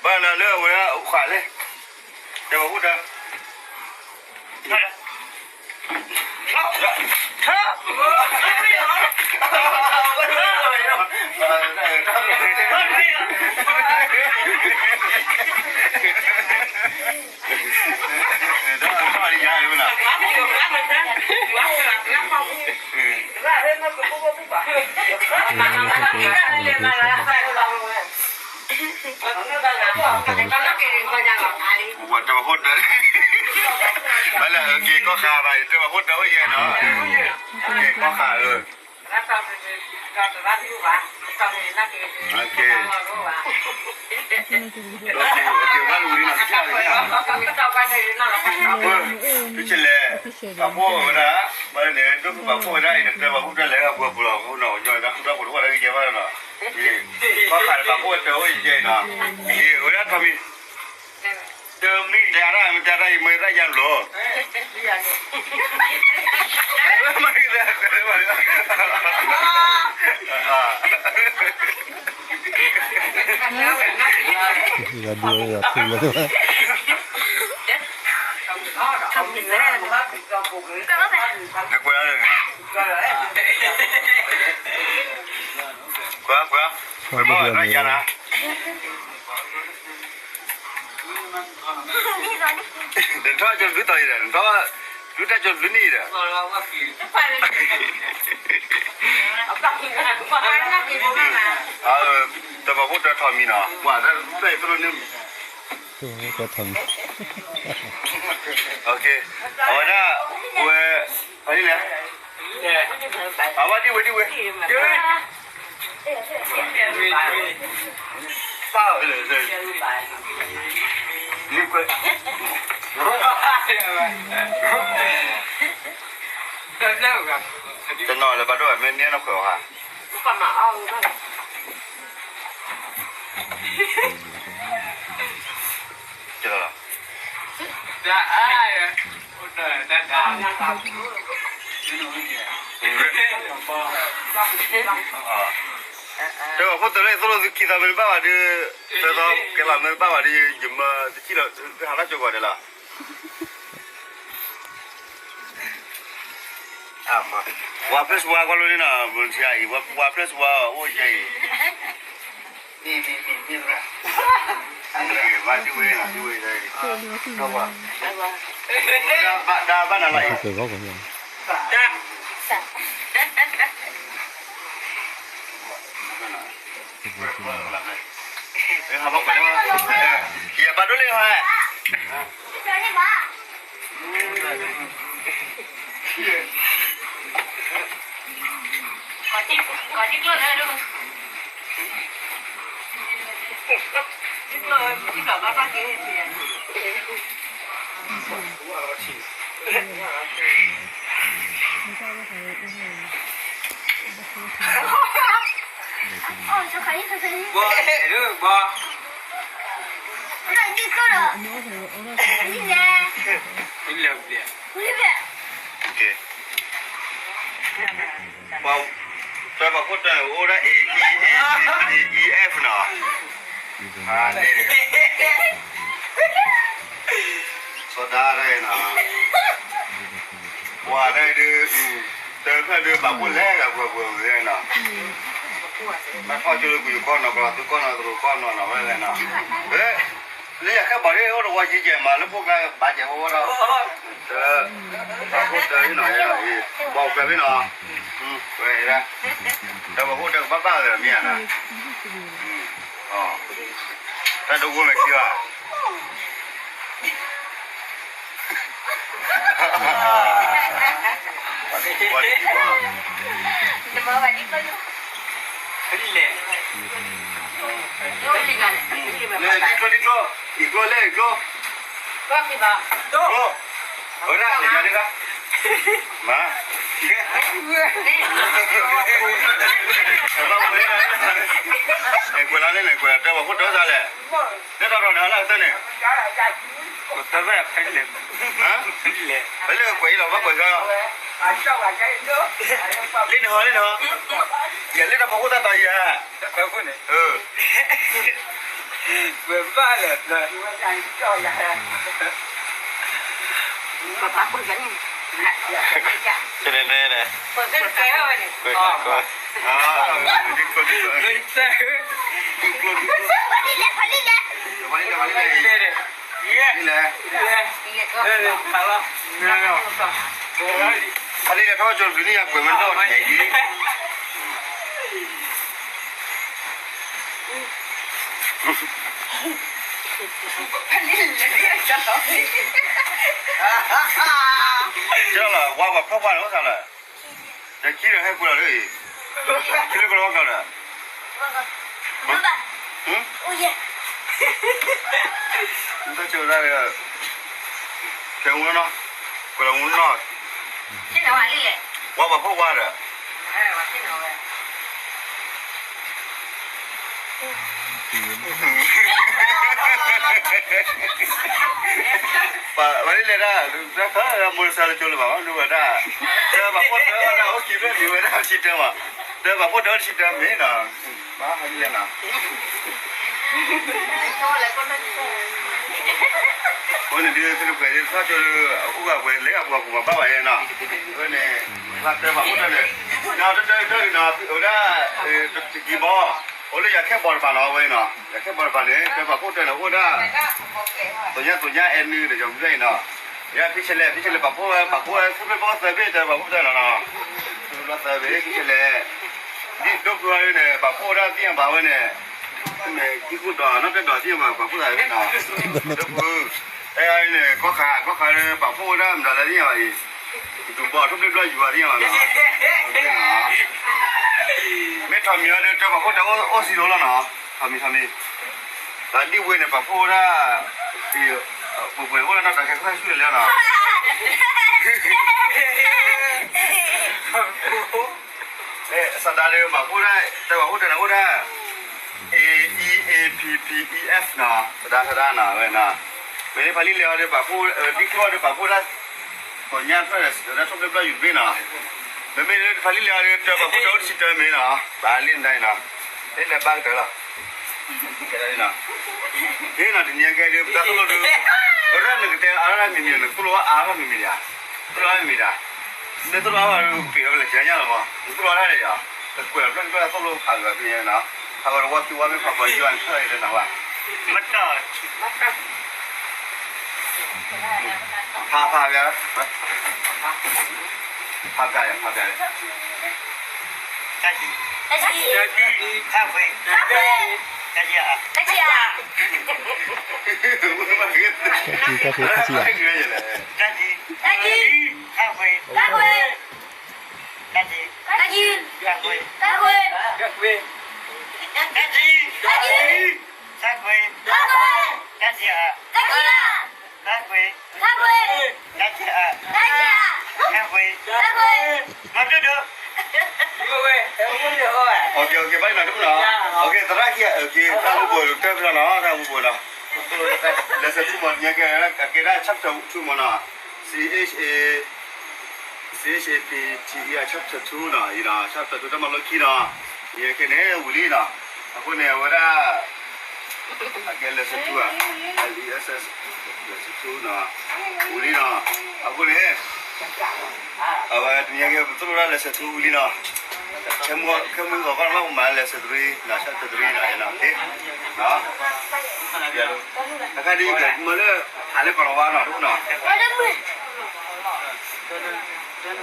ဘၣ်လၢလၢအဝဲအိၣ်ဃာ်လဲၣ်, တဲဘၣ်ဃိတၢ်, တဲဘၣ်ဃိတၢ်, ဘၣ်လၢ က့ၤကီၢ်ခါဘၣ် တဲဘၣ်ဃိတၢ်အိၣ်ယဲနီၤ, က့ၤကီၢ်ခါဧၢ, တဆဲးလဲၣ်, ပာ်ဖှိၣ်ဝဲဒၣ်, ဘၣ်လၢန့ၣ် ဒိၣ်ဖုပာ်ဖှိၣ်ဝဲဒၣ်အံၤ တၢ်ဘၣ်ဖှိၣ်တၢ်လဲၤအပူၤပူၤလီၤ, အဃိနီၤ ကညီတၢ်ဃူတၢ်ဖိးတအိၣ်ဝဲဒၣ်ကယဲၢ်ဘၣ်လီၤ, ကီၢ်ခါတပာ်ဖှိၣ်ဝဲတၢ်အိၣ်ယဲၢ်နီၤ, ဝဲဒၣ်ထီးမံၤ တမံၤ တဲဒၣ်မ့ၢ်တဲဒၣ်အံၤ မ့ၢ်တၢ်ယါဘျီ, ယဒိယထူလၢ, ကွၢ်, ကွၢ်, ကွၢ်, ကွၢ်, ကွၢ်, နထီၣ်ကၠီဘျုးတီၤအံၤဒီး နထီၣ်ဘျုးတၢ်ကၠီဘျုးနံၣ်အံၤဒီး, တၢ်ဘၣ်ဖှိၣ်တၢ်ထီးမံၤနီၤ, ပှၤတၢ်ဖဲအံၤသရိာ်န့ၣ်, အဝဲဒၣ်, ဝဲ, အလဲၣ်, အဝဲဒ်ဝဲဒ်ဝဲ ပၢ်, တနီၤလၢဘၣ်ဒိၣ်ဝဲ မ့ၢ်နဲၣ်နီၢ်ခွဲးအီၤဧါ, ကလီၤလီၤ, တဲဘၣ်ဖိတၢ်လၢ သိၣ်လိသုခံသီမ့ၢ်တဘၣ်ဘၣ်ဒီး, သၢသီကဲလီၤမ့ၢ်တဘၣ်ဘၣ်ဒီး, ယမၤတထံၣ်လီၤ, ဟးထီၣ်ကၠိကီးဒဲးလီၤ, ဝါဖျၢၣ်စဝါကွၢ်လိန့ၣ်နီၤ, ဘုံဆရာအံၤ ဝါဖျၢၣ်စဝါအိၣ်ယဲအံၤ, ဘၣ်ဒ်ဝဲနီၤ, ဒ်ဝဲ, ဒါဘၣ်နၤလီၤအံၤ ယဘၣ်ဒိၣ်လၢဟဲ, တၢ်ဘၣ်ဖှိၣ်တၢ်အိၣ်ဒၣ် A E F နီၤ, စီၤဒၤရနီၤ, ပှၤဒၣ်ဒုး, တၢ်ဖျၢၣ်ဒုးဘၣ်ဖှိၣ်လဲၤဂၤပှဲၤပှဲၤဝဲနီၤ, ဘၣ်ထီၣ်ကၠိလၢပယီၤကီၢ်နီၤ ကီၢ်သူကီၢ်နီၤ သရိာ်ကီၢ်နီၤနီၤဝဲလဲၣ်နီၤ, လၢယၤခဲဘၣ်ဒ်အိၣ်တဝီယံၤကဲမး လၢဖိကျါဘၣ်ကဲဝဲဒီး, တၢ်ဘၣ်ဖှိၣ်တၢ်နီၤ, ဘၣ်ကွဲးဖဲနီၤ, ဝဲဒၣ်, တၢ်ဘၣ်ဖှိၣ်တၢ်ကဘၣ်ဘၣ်လၢမ့ၢ်ဧါနီၤ, တၢ်ဒိကိမဲာ်ခံဘၣ် လဲၤကျိလဲၤကျိ, အံၤကျိလဲၣ်အံၤကျိ, ကျိ, အဝဲဒၣ်လဲၤညါဒၣ်, မၤ, ကွဲးလီၤန့ၣ်န့ၣ် ကွဲးတၢ်ဘၣ်ဖှိၣ်တၢ်သးလဲၣ်, တၢ်ထီၣ်ထီၣ်န့ၣ် ဟါလၢအကတၢၢ်န့ၣ်, ဖဲလၢကွဲးအံၤလီၤ ဘၣ်ကွဲးဆၢ, လ့ၣ်န့ၣ်ဟီ လ့ၣ်န့ၣ်ဟီ, ယလဲၤတၢ်ဘၣ်ဖှိၣ်တၢ်သးယၤ, ဝဲဘၣ်လဲၣ်, ပပၢ်ကွၢ်ကန့ၣ်, တဲတဲတဲ, ကွၢ်ကွၢ်, ဖါလံလဲၤထီၣ်ကၠိတဘျုးနံၣ်ညါကွဲးဝဲဒၣ်အီၤတကဲးက့ၤ ကဲလီၤ ဝါပှၤဖီၣ်ဝါဒီးအိၣ်သးလၢ, ယခံဒီးဟဲကွံာ်လီၤလၢအံၤ, ခံလၢကလီၤဝါကျီၤဒီး, တၢ်ကၢဒၣ်, ကဲဝဲနီၤ, ကွဲးလီၤဝဲနီၤ, ဝါပှၤဖီၣ်ဝါဒီး ပှၤလၢလဲၤဒၣ် တၢ်ခါမိၢ်တဆါလၢကၠိလၢၤဘၣ် ဒုးဝဲဒၣ်, တၢ်ပာ်ဖှိၣ်တၢ်ဝဲဒၣ် အိၣ်ခံဖျၢၣ်ဒံးဝဲဒၣ်ထံတၢ်မး, တၢ်ပာ်ဖှိၣ်တၢ်အိၣ်ထံတၢ်မ့ၢ်နီၤ, ဘၣ်ဟဲလၢနီၤ အဃိန့ၣ်ဒုး သုတပှဲၤဒ်ထီၣ်ကၠိလၢ အအိၣ်ဘၣ်ပှဲၤလဲၤအပှၤကူၣ်မၤဘၣ်ဘၣ်ယဲနီၤ, အဃိန့ၣ် တၢ်ပာ်ဖှိၣ်တၢ်န့ၣ် နီၤတၢ်တၢ်တၢ်န့ၣ်နီၤ အိၣ်ဒၣ် တကံဘီ, အိၣ်လၢယၤခဲဘီတဖၣ်နီၤ အဝဲနီၤ ယၤခဲဘီတဖၣ်န့ၣ် တၢ်ပာ်ဖှိၣ်တၢ်န့ၣ်အိၣ်ဒၣ် သညါသညါအဲၣ်နုာ်ဒီးယီၤမုၢ်အံၤနီၤ, ယၤဖံဆဲလဲၣ် ဖံဆဲလဲၣ် ပာ်ဖှိၣ်ဝဲ ပာ်ဖှိၣ်ဝဲ သူၣ်ဖျၢၣ်ဘီသၢဘ့ၣ် တၢ်ပာ်ဖှိၣ်တၢ်နီၤနီၤ, သူၣ်ဖျၢၣ်ဘီသၢဘ့ၣ် ဖံဆဲလဲၣ် ဒ်ဒိၣ်ဖုအံၤန့ၣ် ပာ်ဖှိၣ်ဝဲဒၣ်သ့ၣ်ညါဘၣ်ဝဲန့ၣ်, မ့ၢ်ကံၢ်ကူၣ်ဒီးနီၢ်တဲဒီးသ့ၣ်ညါဘၣ် ပာ်ဖှိၣ်သးဝဲနီၤ, ဒိၣ်ဖု, အဲန့ၣ် ကီၢ်ခါ ကီၢ်ခါ ပာ်ဖှိၣ်ဝဲဒၣ်မတၤလဲၣ်သ့ၣ်ညါဘၣ်အံၤ, ဒူၣ်ဘီထူၣ်ဖျၢၣ်ဘီယူၤအသ့ၣ်ညါဘၣ်နီၤ, မ့ၢ်ထီၣ်မံၤအီၤဒီး တၢ်ပာ်ဖှိၣ်တၢ်အိၣ်စံးလိၤလီၤနီၤ, ထီၣ်မံၤထီၣ်မံၤ, ဒီးဒ်ဝဲန့ၣ် ပာ်ဖှိၣ်ဝဲဒၣ် ပှဲၤပှဲၤအိၣ်ဒၣ်နီၢ်တၢ်ခဲခီဆူၣ်လဲၣ်လီၤနီၤ သဒါဒီးပာ်ဖှိၣ်ဒၣ် တၢ်ပာ်ဖှိၣ်တၢ်န့ၣ်အိၣ်ဒၣ် A E A P P E F နီၤ, သဒါသဒါနီၤ ဝဲနီၤ, မ့ၢ်ဖါလံလဲၤအီၤဒီးပာ်ဖှိၣ် ဒ်ချီဒီး ပာ်ဖှိၣ်ဒၣ် ကိးညါဖျၢၣ်ဒီး ထူၣ်ဖျၢၣ်ဘီယူၤတဘ့ၣ်နီၤ, မ့မ့ၢ်ဖါလံလဲၤအီၤဒီး တၢ်ပာ်ဖှိၣ်တၢ်အိၣ်တဆံတၢ်မ့ၢ်နီၤ, ဘၣ်လ့ၣ်နဒါအံၤနီၤ, လ့ၣ်နဒါဘၣ်ကတၢၢ်လီၤ ကဲဒ်နီၤ, တနံၤအံၤကဲဒ် ပတၢ်သိၣ်လိဒ် အရၣ်နကတဲအါရၣ်မံၤမံၤ နသိၣ်လိအါရၣ်မံၤမံၤဒံးဧါ, သိၣ်လိအါမံၤမံၤဒံးဧါ, နသိၣ်လိအါဘၣ်ဒီး ပ့ၤလီၤဝဲလၢကညါလီၤမး နသိၣ်လိအါရၣ်ဒံးဧါ, ကကွဲးလီၤဖျၢၣ်ဖျၢၣ်သိၣ်လိဖးဂၤဖဲညါနီၤ, ဖးဂၤဒီးဝါခံဝါမ့ၢ်ဖးပှၤယွၤနထၢၣ်အံၤလၢနဝဲ မတၢ် ဖးဖးဗျာ, ဖးဗျာ, ဖးဗျာ, တၢ်ကံ, တၢ်ကံ, တၢ်ကံ, ခါခွံ, တၢ်ကံ, တၢ်ကံ, တၢ်ကံ, ခါခွံ, တၢ်ကံ, တၢ်ကံ, ခါခွံ, တၢ်ကံ, တၢ်ကံ, ခါခွံ, တၢ်ကံ, တၢ်ကံ, ခါခွံ, တၢ်ကံ, တၢ်ကံ, ခါခွံ, ခါခွံ, မၤဒိၣ်ဒိၣ်, ဘၣ်နီၤတမုၣ်နီၤ, သရၣ်ခံဂၤ, တၢ်မူဘိး တၢ်ဖျါနီၤ တၢ်မူဘိးနီၤ, လဲၤဆဲးထူမး ညါကဲ ကဲဒၣ် chapter two မးနီၤ, C H A, C H A P T E R chapter two နီၤ, အံၤနီၤ chapter two တၢ်မၤလိခံနီၤ, ယဲကဲန့ၣ်ဝံၤလံနီၤ, အဃိန့ၣ် အဝဲဒၣ် အကဲ lesson two ဧါ, L E S S, lesson two နီၤ, ဝံၤလံနီၤ, အဃိန့ၣ် အဝဲတနံၤညါကဲ ပသိၣ်လိတၢ် lesson two ဝံၤလံနီၤ, ခဲမုၢ်ဂီၤခီနီၤ ပမၤ lesson three နီၤ, chapter three နီၤ, နီၤ, အခါဒ်ကဲ မ့ၢ်လၢ ဟးလၢကီၢ်လီၤဝါနီၤ တအိၣ်နီၤ